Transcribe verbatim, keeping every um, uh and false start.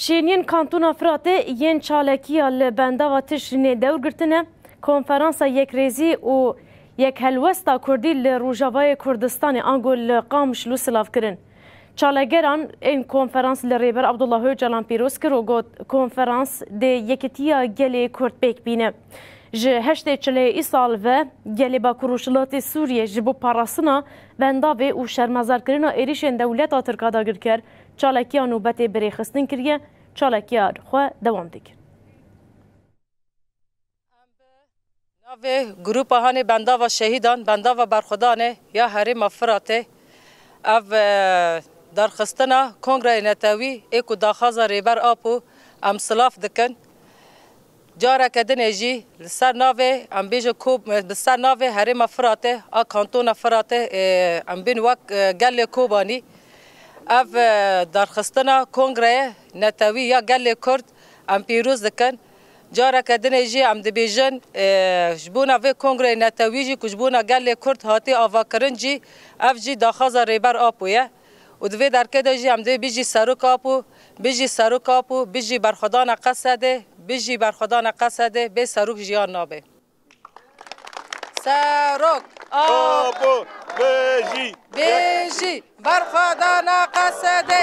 Şêniyên Kantona Firatê yên çalekiya li bendava tişrînê dewr girtine, Konferansa Yekrêzî û Yekhelwesta Kurdî li Rojavayê Kurdistanê ango li Qamişlo silav kirin. Çalegeran ên konferans li Rêber Abdullah Ocalan pîroz kir û got, konferans dê yekitiya gelê Kurd pêk bîne. Ji heştê çileyê îsal ve gelê Bakur Rojhilatê Sûriyê ji bo parastina bendavê û şermezarkirina êrîşên dewleta Tirk a dagirker çalekiya nûbetê bi rêxistin kiriye, çalekiya xwe dewam dikin. Navê Grupa Hanê Bendava Şehîdan, Bendava Berxwedanê ya Herêma Firatê, ev, e, derxistina Kongreyê Netewî ê ku daxwaza Rêber Apo em silav dikin. Careke dinê jî li ser navê, em bêjin Ko-, li ser navê Herêma Firatê a Kantona Firatê, e, em bên wek, e, gelê Kobanî. Ev, e, derxistina Kongreyê Netewî ya gelê Kurd em pîroz dikin. Careke dinê jî em dibêjin, e, ji bona vê Kongreyê Netewî jî ku ji bona gelê Kurd hatî avakirin jî, ev jî daxwaza Rêber Apo ye. Û di vê derkê de jî em dê bijî Serok Apo, bijî Serok Apo, bijî berxwedana Qesedê, bijî berxwedana Qesedê, bê Serok jiyan nabe. Serok Apo, Apo, bijî. Bijî berxwedana Qesedê.